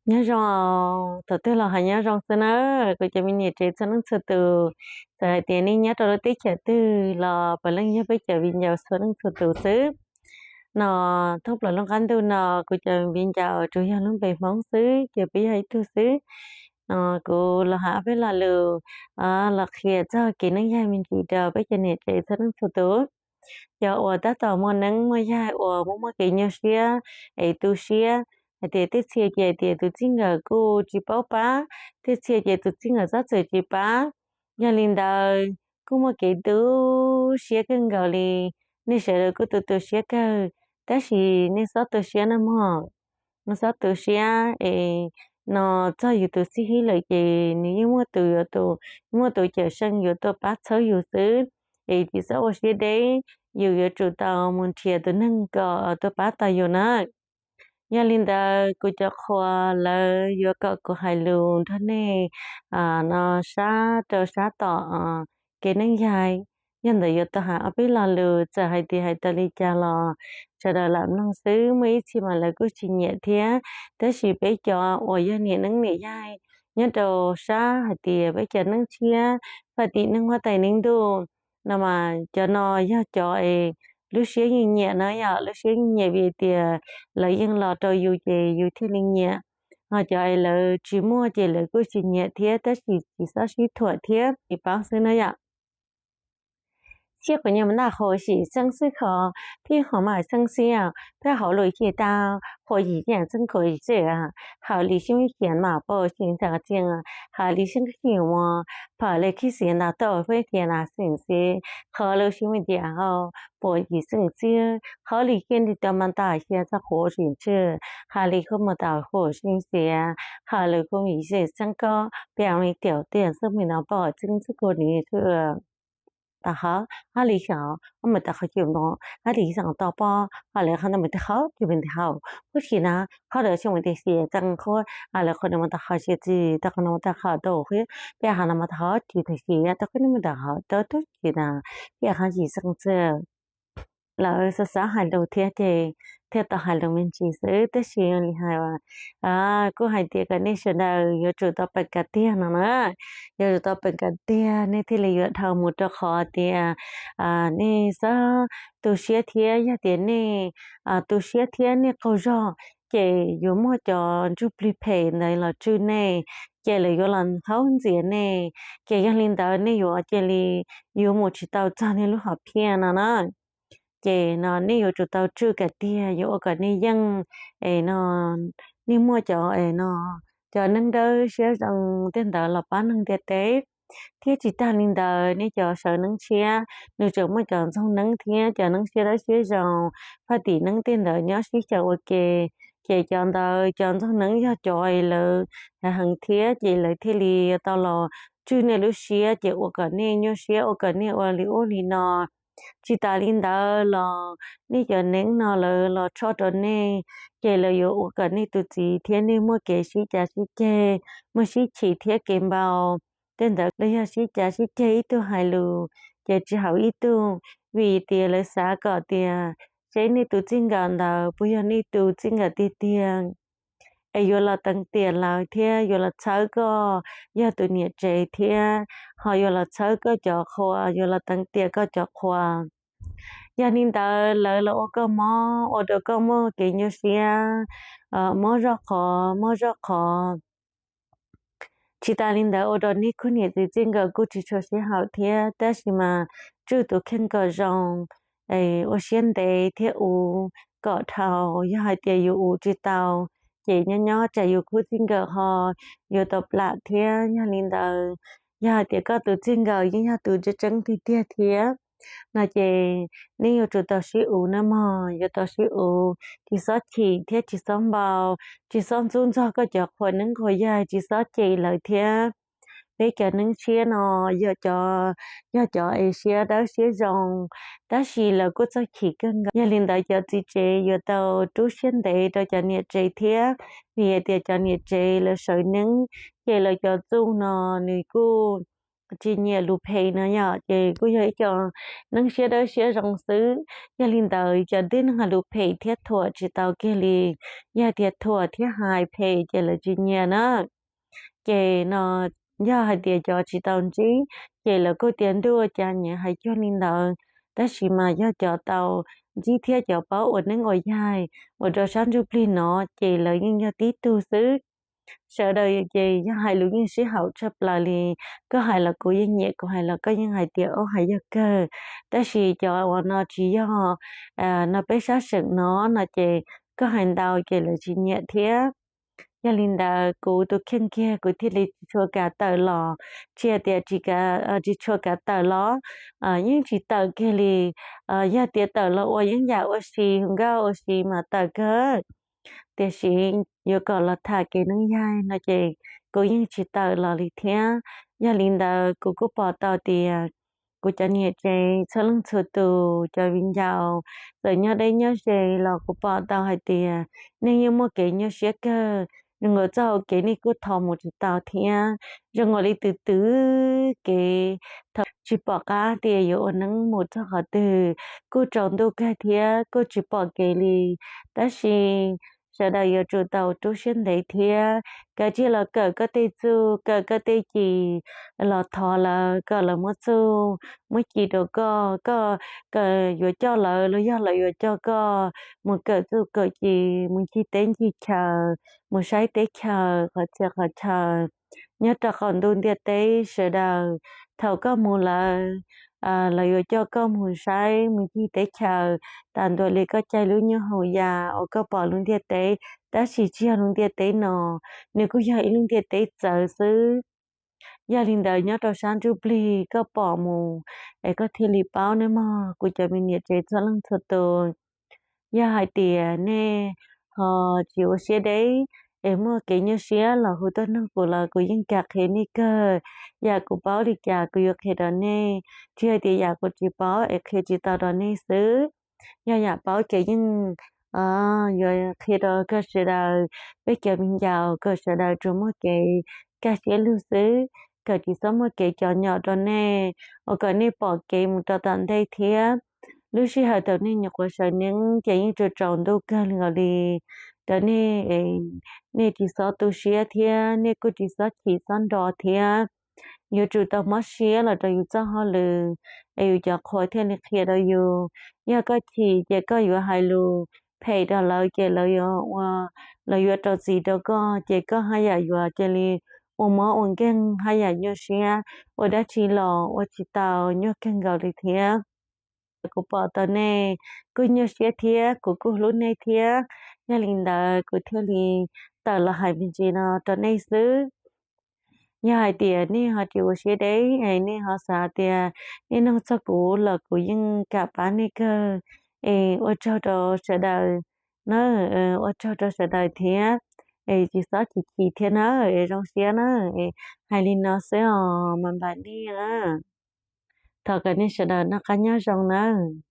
Nyob zoo, thaum twg los hais nyob zoo xwb na, kuv cov me niam tsev txhua leej txhua tus, txawm hais tias nej nyob rau lub teb chaws twg los puav leej yog peb cov viv ncaus txhua leej txhua tus xwb. No, thoob plaws lub qab ntuj no kuv cov viv ncaus tsuas yog lub npe Hmoob xwb ces peb yog ib tug xwb. No, kuv los hais ob peb lo lus los qhia txog kev neej yaig me ntsis rau peb cov niam tsev txhua leej txhua tus. Cov uas tab tom muaj neeb muaj yaig uas muaj muaj kev nyuaj siab es tu siab hais tias tej txhia ces hais tias tus txij nkawm kuj tsis paub pab, tej txhia ces tus txij nkawm txhob txwm tsis pab. Yog li ntawd kuj muaj kev tu siab kawg nkaus li, nej sawv daws kuj tu tu siab kawg, tab sis nej txhob tu siab nawb mog. Nej txhob tu siab es no txog yus tus xib hwb lawm ces nws yeej muaj tus yuav tus, muaj tus cawm seej yuav tuaj pab txhawb yus xwb, es tsis txhob ua siab deb, yus yuav tsum tau mus nrhiav tus neeg kom tuaj pab tau yus na. Yog li ntawd kuv cov qhuas lawv yuav kom kuv hais lus nrog nej no sab rau sab tom kev neej yaig, yog ntawd yuav tau hais ob peb lo lus, txawm hais tias hais tau li cas los sawv daws lam mloog xwb, muaj ib txhia mas lawv kuj tsis nyiam thiab. Tab sis peb cov uas yog niam neeb niam yaig nyob rau sab hais tias peb cov neeb tshiab faj tim neeg huab tais neeb ntuj no mas cov no yog cov es lub siab yeej nyiam na yom, lub siab yeej nyiam vim tias lawv yeej los rau yus ces yus thiaj li nyiam. Ho cov es lawv tsis muaj ces lawv kuj tsis nyiam thiab, tab sis tsis txhob sib thuam thiab, tsis paub xwb na yom. Xiab qhuas nyuj mas ntaj qhuas xim xeeb xwb kho, phij qhuas mas xeeb xiab, phij hauv lus xyem tau, qhuas yim xeeb xeeb qhuas yim xeeb, hauv li xyoob xyem mas pom xyem ntawm qhov txia, hauv li xyoob xyem mus, phom li khib xiav ntau tau phij tias nas xeem xiab, qhov lus xyoob tias hau, pom yim xeem xiab, hauv li xyoob li tau mas ntaj xyem txog qhuas xim tshwj, hauv li qhuas mus tau qhuas xyoob xiab, hauv li qhuas yim xeem xeeb koj, peb li tiam tiam xwb mi no pom xeeb xeeb qhuas li tshwj tau hauv, hauv li xyoob, hauv mus tau qhov cim no, hauv li xyoob tau pom, hauv li qhov no mus tau qhov cim mus tau hauv, qhuas xim na, qhov lus xyoob mus tau xim txeeb qhuas, hauv li qhov no mus tau qhov xim txwj, tau qhov no mus tau qhov tau qhuas, peb qhov no mus tau qhov cim tau xim, tau qhov no mus tau qhov tau tub xim na, peb qhov yim xeem txwj. Lawv xav xav hais lus thiab ces thiaj tau hais lus me ntsis xwb, tab sis li hais kuj hais tias kom nej sawv daws yuav tsum tau peem kom tiag no na, yuav tsum tau peem kom tiag nej thiaj li yuav dhau mus, rau qhov tias nej txhob tu siab thiab, yog tias nej tu siab thiab nej qaug zog ces yuav muaj cov ntsuj plig phem ntawd los tswj nej, ces lawv yuav los haub ntxias nej, ces yog li ntawd nej yuav cia li yuav mus tsis tau txog nej lub hom phiaj no na. Ces no nej yuav tsum tau tswj kom tiag, yuav ua kom nej yeej, es no nej muaj cov es no cov neeb dawb siab zoo tej ntawd los pab neeg ntiaj teb. Thiab tsis tag li ntawd nej cov sawv neeb tshiab nws tseem muaj cov ntxoog neeb thiab cov neeb siab dawb siab zoo, faj tim neeb tej ntawd nyob sib xyaw ua ke, ces cov ntawd cov ntxoog neeb yog cov es lawv heev thiab ces lawv thiaj li tau los tswj nej lub siab ces ua kom nej nyuaj siab, ua kom nej ua li ub li no. Tsis tas li ntawd los nej cov neeb no lawv los tsho rau nej, ces lawv yuav ua kom nej tus txiv thiab nej muaj kev sib cav sib ceg, muaj sib chim thiab kev npau tej ntawd los yog sib cav sib ceg ib tug hais lus ces tsis haum ib tug, vim tias lawv xav kom tias seb nej tus txij nkawm ntawd puas yog nej tus txij nkawm tiag tiag, es yuav los teev tiam lawv thiab yuav los txhawb koj yog tus niam tsev thiab, ho yuav los txhawb koj cov qhua, yuav los teev tiam koj cov qhua. Yog li ntawd lawv los ua koj mob, ua rau koj muaj kev nyuaj siab, mob zoj qhov mob zoj qhov. Tsis tas li ntawd ua rau nej khub niam txiv txij nkawm kuj tsis tshua sib haum thiab, tab sis mas tswj tus kheej kom zoo, ua siab ntev thiab uv kom dhau. Yog hais tias yus uv tsis tau ces nyob nyob tsam yus khub txij nkawm ho yuav tau plam thiab. Yog li ntawd, yog hais tias koj tus txij nkawm yeej yog tus tseeb tseeb tiag tiag thiab no ces nej yuav tsum tau sib uv nawb mog, yuav tau sib uv, tsis txhob chim thiab tsis txhob npau, tsis txhob ntxub ntxog koj cov qhua neeb qhua yaig, tsis txhob cem lawv thiab. Peb cov neeb tshiab no yog cov, yog cov es siab dawb siab zoo, tab sis lawv kuj txawj chim kawg nkaus. Yog li ntawd cov txiv tsev yuav tau rub siab ntev rau cov niam tsev thiab, vim hais tias cov niam tsev lawv sawv neeb, ces lawv cov txuj no nws kuj tsis nyiam lus phem no yom, ces kuj yog ib co neeg siab dawb siab zoo xwb. Yog li ntawd cov tib neeg hais lus phem thiab thuam tsis tau kiag li, yog tias thuam thiab hais phem ces lawv tsis nyiam na. Ces no yog hais tias cov tsis tau ntsib ces lawv kuj tias ntuj ua cas nyiam hais cuag li ntawd, tab sis mas yog cov tau ntsib thiab cov paub ua neeb ua yaig uas rau sab ntsuj plig no ces lawv yeej yog tib tug xwb. Sawv daws ces yog hais lus yeej sib haum tshaj plaws li, koj hais los kuv yeej nyiam, kuv hais los koj yeej hais tias ub hais yog kawg. Tab sis cov uas no tsis yog no peb sab seem no no ces koj hais ntau ces lawv tsis nyiam thiab. Yog li ntawd kuv tus kheej kiag kuv thiaj li tsis tshua kav tawm los, tsis hais tias tsis kav, tsis tshua kav tawm los, yeej tsis tawm kiag li. Yog tias tawm los ua yeeb yam ua si hu nkauj ua si mas tawm kawg, tiam sis yuav kom los tham kev neeb yaig no ces kuv yeej tsis tawm los li thiab. Yog li ntawd kuv kuj pom tau tias kuv cov niam tsev txhua leej txhua tus cov viv ncaus txawm nyob deb nyob ze los kuv pom tau hais tias nej yeej muaj kev nyuaj siab kawg, zoo nkaus txoj hau kev nej kuj thov mus tsis tau thiab. Zoo nkaus li twb twb kev thaum tsis pom qab tias yuav ua neeb mus txog qhov twg, kuj tsaus ntuj kawg thiab kuj tsis pom kev li. Tab sis sawv daws yuav tsum tau rub siab ntev thiab kav tsij los kawm koj tej txuj kawm koj tej ci los thov lawv kom lawv muab txuj muab ci rau koj, koj yuav coj lawv los yog lawv yuav coj koj mus kawm txuj kawm ci, mus ncig teb ncig chaw, mus saib teb chaws qhov txhia qhov chaw nyob rau qaum ntuj ntiaj teb sawv daws. Thaum koj mus lawm, lawv yuav coj koj mus saib mus ncig teb chaws tas ntua li koj caij lub nyuag hau ya uas koj pom lub ntiaj teb, tab sis tsis yog lub ntiaj teb no, nws kuj yog ib lub ntiaj teb txawv xwb. Yog li ntawd nyob rau sab ntsuj plig koj pom mus es koj thiaj li paub nawb mog kuv cov me niam tsev txhua leej txhua tus. Yog hais tias nej ho tsis ua siab deb es muaj kev nyuaj siab los hu tuaj nug kuv los kuv yeej kam qhia nej kawg. Yam kuv paub li cas kuv yuav qhia rau nej, tsis hais tias yam kuv tsis paub es qhia tsis tau rau nej xwb. Yog yam paub ces yeej yuav qhia rau koj sawv daws, peb cov viv ncaus kom sawv daws tsuas muaj kev kaj siab lug xwb, kom tsis txhob muaj kev cov nyom rau nej, ua kom nej pom kev mus rau tom ntej thiab. Lub sij hawm thaum nej nyuam qhuav sawv neeb ces yeej tsaus ntuj kawg nkaus li rau nej, nej tsis txhob tu siab thiab nej kuj tsis txhob chim txhob nro thiab. Yuav tsum tau mob siab los rau yus txoj hauj lwm es yus cov qhua thiaj li qhia rau yus. Yog koj chim ces koj yuav hais lus phem rau lawv ces lawv yuav ua, lawv yuav rau txim rau koj ces koj haj yam yuav cia li ua mob ua nkeeg haj yam nyuaj siab, ua dab tsi los ua tsis tau, nyuaj kawg nkaus li thiab. Kuv pom tau nej kuj nyuaj siab thiab kuv kuj hlub nej thiab, yog li ntawd kuv thiaj li tawm los hais me ntsis no rau nej xwb. Yog hais tias nej ho tsis ua siab deb es nej ho xav tias nej nug txog kuv los kuv yeej kam pab nej kawg. Es ua tsaug rau sawv daws na, ua tsaug rau sawv daws thiab, es tsis txhob chim chim thiab na, es zoo siab na, es hais li no xwb os, mas npam nej na. Thov kom nej sawv daws noj qab nyob zoo nawb.